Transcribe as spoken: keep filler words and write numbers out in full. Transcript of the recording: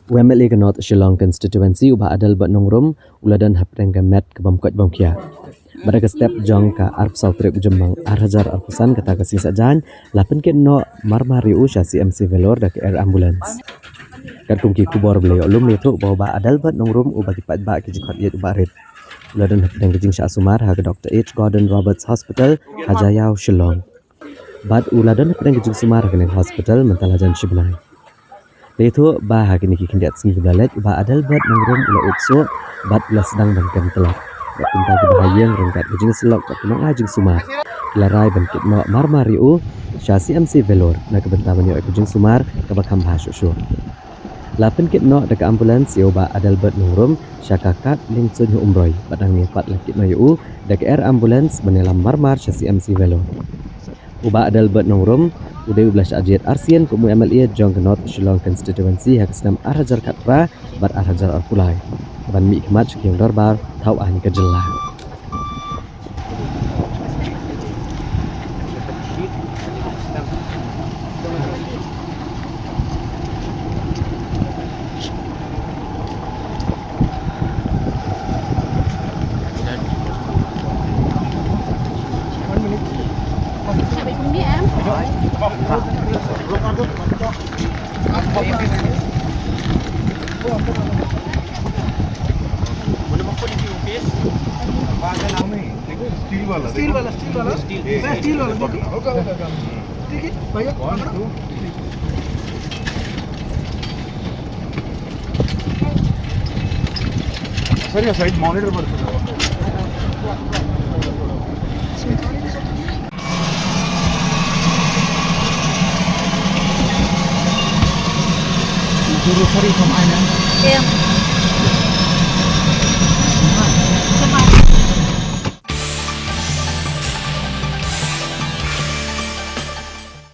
U M L A ka North Shillong Constituency, u Bah Adelbert Nongrum, u la don hapdeng ka met ka bym koit bym khiah. Bad ha ka step jong ka arphew saw tarik u Jymmang ar hajar arphew san, kata ka sngi Saitjaiñ, la pynkit noh marmar ïa u sha C M C Vellore da ka air ambulance. Katkum ki khubor ba la ïoh lum, la ïathuh ba u Bah Adelbert Nongrum, uba ki paidbah ki ju khot ïa u Bah Rit, u la don hapdeng ka jingshah sumar ha ka Doctor H Gordon Roberts Hospital ha Jaïaw, Shillong. Bad u la don hapdeng ka jingsumar ha kane ka hospital mynta la jan shi bnai. La ïathuh ba ha kine ki khyndiat sngi kiba la leit, u Bah Adelbert Nongrum u la ud suh bad u la sdang ban kem tlot. Bad kumta kiba ha ïing ryngkat ka jingsyllok bad ki nongai jingsumar ki la rai ban kit noh marmar ïa u sha C M C Vellore na ka bynta ban ïoh ïa ka jingsumar kaba kham bha shuh shuh. La pynkit noh da ka ambulance ïa u Bah Adelbert Nongrum sha ka Kad Liengsuiñ ha Umroi, bad hangne pat la kit noh ïa u da ka air ambulance ban ïalam marmar sha C M C Vellore. U Bah Adelbert Nongrum u dei uba la shah jied arsien kum u M L A jong ka North Shillong Constituency ha ka snem ar hajar khatphra bad ar hajar arphew lai, ban mihkhmat sha ki ïing dorbar thaw aiñ ka jylla. स्टील वाला, स्टील वाला, स्टील वाला। स्टील, स्टील वाला, देखो। ठीक है भैया, पकड़ो। सर, या साइड मॉनिटर पर।